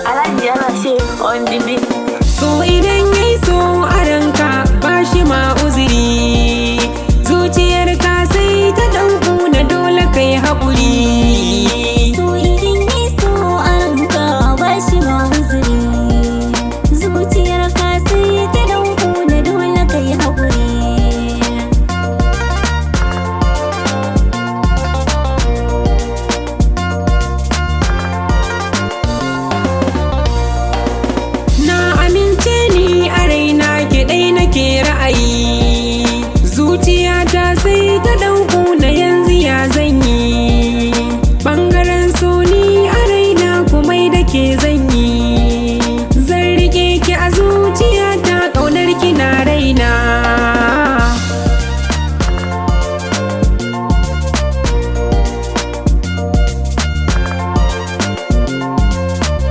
Alhaji Alashe on the beat. So idan yayi so a ranka ba shi ma uzuri, zuciyar ka sai ta ɗauku na dole kai haƙuri. So idan yi so a ranka ba shi ma uzuri, zuciyar ka sai ta dauko na dole ka yi haƙuri. Na amince ni a raina ke ɗai nake ra'ayi, zuciyata sai ta ɗauku na yanzu ya zanyi. Ɓangaren so ni a raina komai da ke zanyi, zan riƙe ki a zuciyata ƙaunar ki na raina.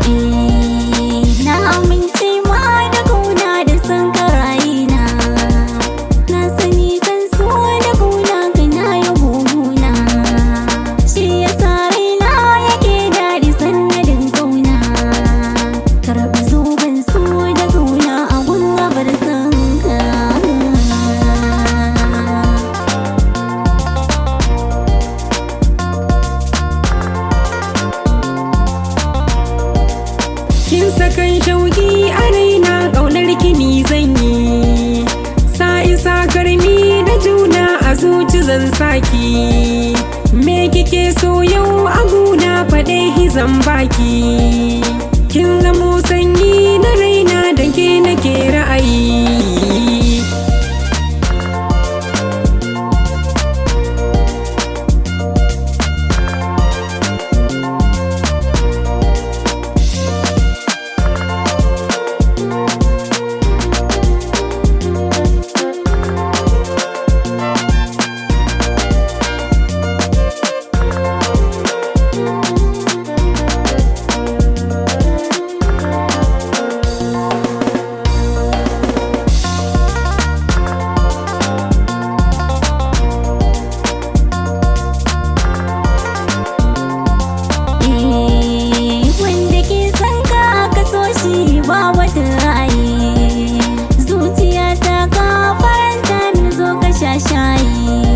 Eh, na amince ma da kauna da san ka rayina. Na sani kan so da kauna kana yabo guna. Shi yasa raina yake daɗi sannadin kauna. Karɓi zoben so da kauna a gun gabar san ka. Kin sakan shauki a raina ƙaunar ki ni zan yi. Sa'isa karmi da juna a zuci zan saki. Me kike so yau a guna faɗe hizan baki. Kin zamo sanyi na raina da ke nake ra'ayi. Eh, wanda ke son ka ka so shi ba wata ra'ayi. Zuciyata ka faranta min zo ka sha shayi.